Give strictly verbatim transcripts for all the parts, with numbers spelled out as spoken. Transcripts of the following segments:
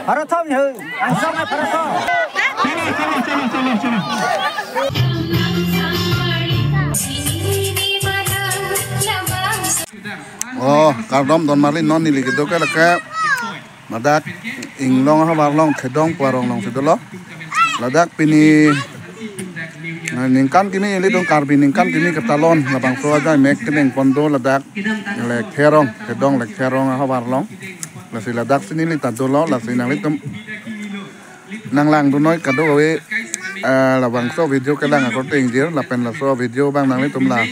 Parathom ho, angsong parathom. Oh, kardom don marli, non neli kedo ke lake ladak Inglong ahavar along Thedong pu arong alongsi dolo. Ladak pini, eh, ningkan kimi ilitum Karbi ningkan kimi ketalon labangso ajai mek keneng pon do ladak Lekthe arong, Thedong Lekthe arong ahavar along. Lasi ladak si neli ta dolo, lasi nanglitum nanglangdunnoi kadokave, eh, labangso video kelang akorte ingjir, lapen laso video abang nanglitum la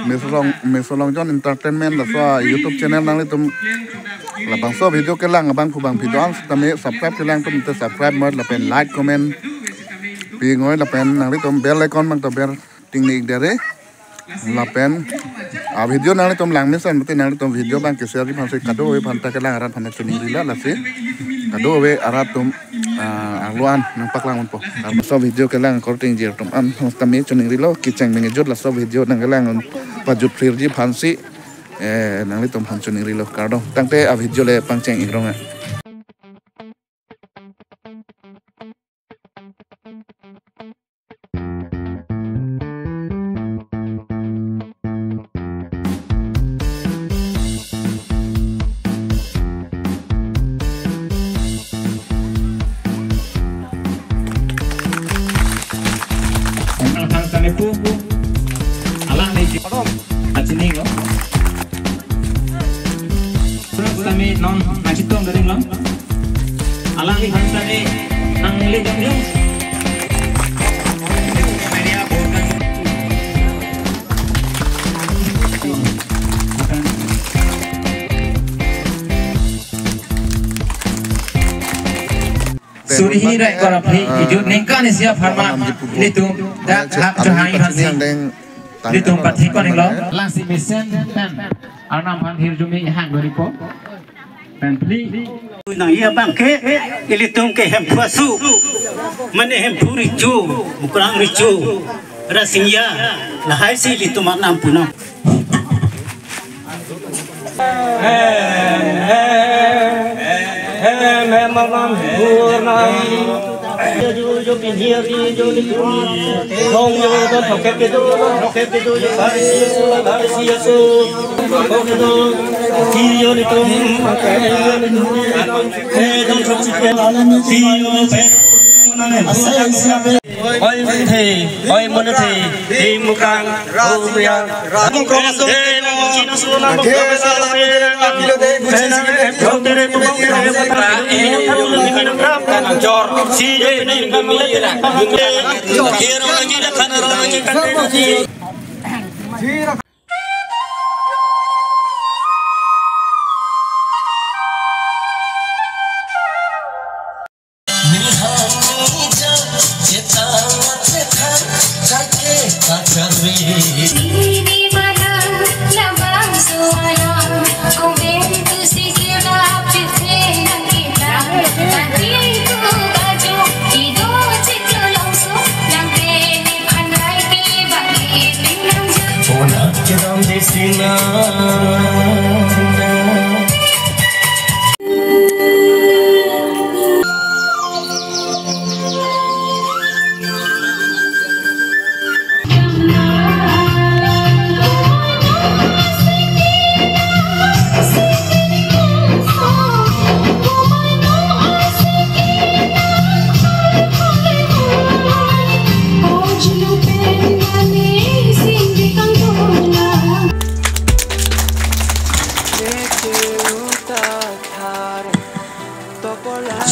Mesolong, Mesolongjon Entertainment laso YouTube channel nanglitum labangso video kelang abang pu bang video an sitame subscribe kelang atum te subscribe moi lapen like comment pinoi lapen nanglitum bell icon abang to ber ting ni ik dere. Lapen a video nanglitum lang mesen mate nanglitum video abang ke-share ji aphansi kadokave aphan ta kelang arat aphan ta choningrilo, lasi kadokave arat atum, ah, arlo an nangpaklang unpo. Laso video kelang akorte ingjir atum an sitame choningrilo, kecheng mengejut laso video nangkelang un pajut phir ji aphansi, eh, nanglitum aphan choningrilo, kardom. Tangte a video le pangcheng ik rong a. Alang ni achining lo. Kami non nangchetong garing lo. Alangli aphan sitame nangle jong jong. Suri hini ra ingkoi ra phli, ah, ijut ningkan isi apharman, ah, ilitum dak hap chahai aphansi ilitum pathik kon-iklo. Lasi mesen pen Arnam aphan hirjume ihang doripo. Pen phli. Nangji abang ke, ilitum ke Hemphu asu, mane Hemphu recho, Mukrang recho, Rasinja, lahai si ilitum Arnam punam. Oi manthe, oi manthe, oi Mukrang, oi Mukrang.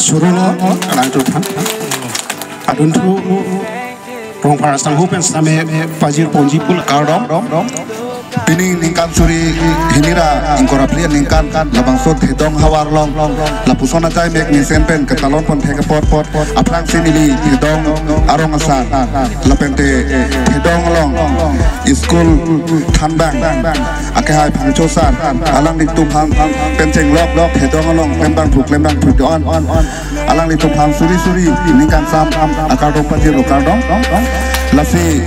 Surulo, alangtum aphan. Adunthu, Rongphar Sangho pen sitame pajir ponji pu kardom. Pini ningkan suri hini ra ingkoi ra phli aningkan labangso Thedong ahavar along lapuson ajai mek mesen pen ketalon pon thek apot aphrangsi neli Thedong arong asar lapente Thedong along school thanbang akehai Phangcho sir, alanglitum aphan pen chenglok lok Thedong along klembang thu klembang thu do-an. Alanglitum aphan suri suri ningkan sam akardom pajirlo, kardom. Lasi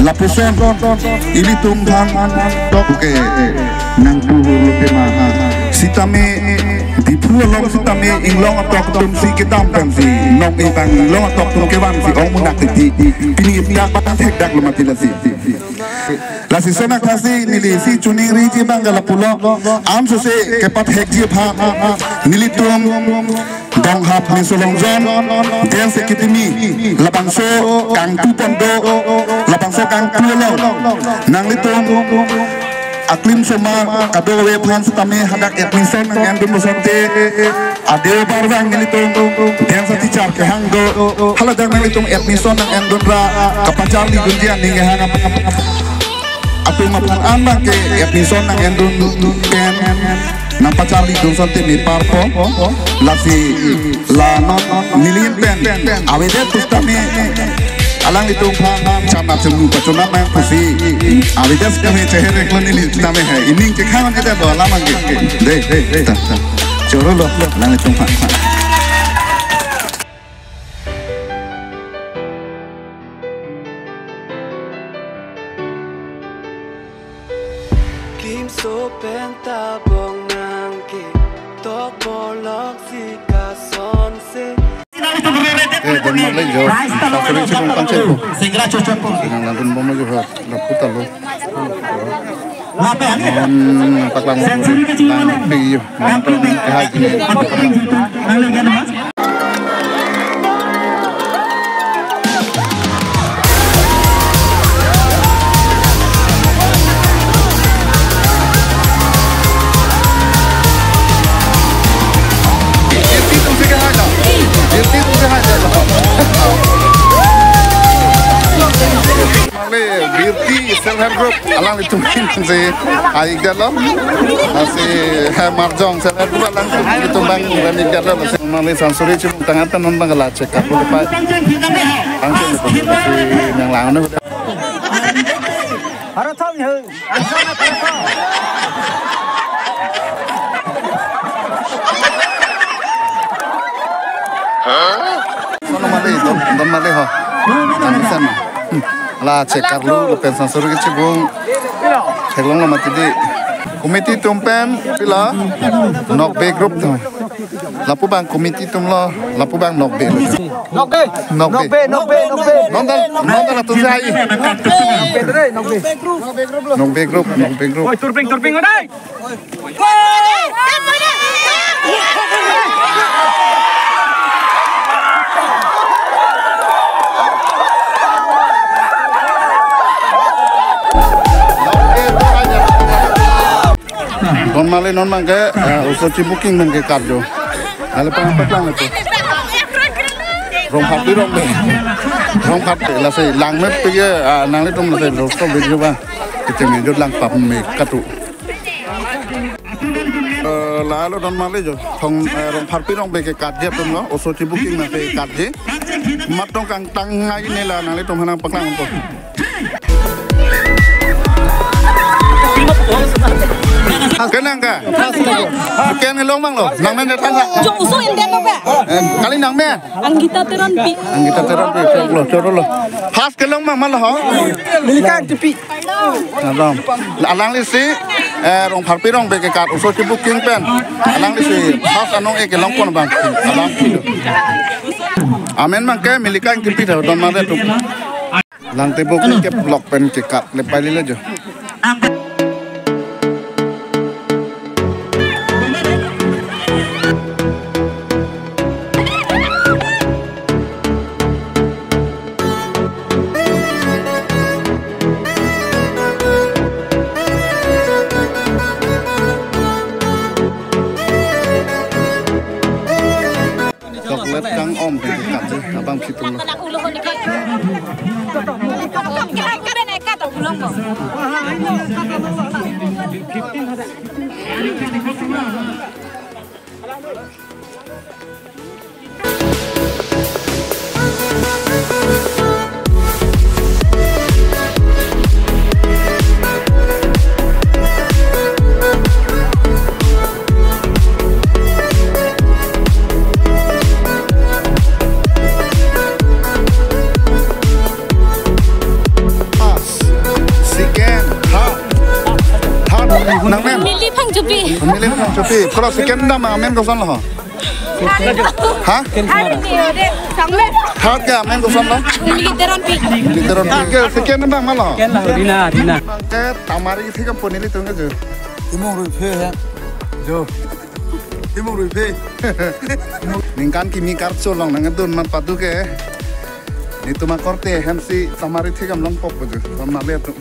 lapuson ilitum aphan tok ke nangpu hurlo tema. Sitame Diphu along sitame inglong atok atum si kedam pensi, nong-e abang inglong atok atum kevan si ong munak titi. Pini dak bang thekdak lo mati lasi. Lasi sonak thasi neli si chuning riji abang ke lapulo. Amsose kepathekji aphan nelitum donghap Miso Longjon, Dance Academy, labangso kangtu pon do, labangso kangtu along nanglitum aklim soma kadokave aphan sitame hadak admission nang-endun asonte, adeobar abang nelitum dance teacher kehang do, haladak nanglitum admission nang-endun ra kapacharlidunji aning kehang ap-, ap-, ap-, atum aphan an abang ke admission nang-endun pen nangpacharlidun asonte me parpo. Lasi la non neli pen avedet pusitame alanglitum aphan chana chunu pachunam nang pusi avedet sitame cheherek lo neli sitame he. Ining kekhang kedetlo alam abang ke. Dei, dei, dei. Ta, ta. Choro lo alanglitum aphan. Klimso pen tabong nang ke tok bolong si kasonse. Eh, don marli jo, sasuri chibung pangcheng. Sinang ladun bom jo ha, lapu ta lo. Lape ani. Paklang. Century ke chibung lang, mana? Pe yo. Birti self help group alanglitum si ai-ikdetlo. Lasi he Marjong self help group alanglitum abang rem-ikdetlo. Lasi nangli sansuri chibung tangte non abang la check up lo pa. Angke lo si nang lang no. Sono mali, don, don mali ho. Kami san. Hmm. La check up lo, lapen sansuri ke chibung. Theklonglo mati dei. Committee atum pen pila Nokbe group atum. Lapu abang committee atum lo, lapu abang Nokbe lo. Nokbe. Nokbe. Nokbe, Nokbe, Nokbe. Non dal, non dal atum si ai. Nokbe, Nokbe. Nokbe group, Nokbe group. Oi, turping, turping, odai. Don mali non abang ke, eh, oso chibuking abang ke karjo. Ale pang paklang itu. Rongpharpi rongbe. Rongpharpi lasi langme pege, ah, nanglitum lasi rongso video abang. Kita mejut lang pap me katu. Eh, lalo don mali jo. Thong, eh, Rongpharpi rongbe ke karje atum lo. Oso chibuking abang ke karje. Matong kangtang ngai ne la nanglitum aphan paklang po. Kenang ka? Ken kelong abang lo, nangmen de than sa. Jo oso inden lo ba? Eh, kali nangmen? Anggita Teronpi. Anggita Teronpi, choro lo, choro lo. First kelong abang ma lo ho? Milikan Tepi. Pardon. Alangli si, eh, Rongpharpi rongbe ke kat oso chibuking pen. Alangli si first anong-e kelong pon abang. Alang. Amen abang ke Milikan Tepi tha don mare tu. Lang tebok ke vlog pen ke kat le pai le jo. Chocolate kang om ke kat abang situ lo. Second, third, third, nangmen. Neliphan Chopi. Family nang Chopi. Kalau second dam amen kosonlo? Ha? Third ni ode, sangme. Third ke amen kosonlo? Literon pi. Literon pi. Ke second dam malo? Ken la Rina, Rina. Ke Tamari thik ampon nelitum ke jo. Timung Ruiphe he. Jo. Timung Ruiphe. Ningkan kimi karcho along nangdun amat padu ke. Nelitum akorte hemsi Tamari thik am longpo jo. Tamari atum.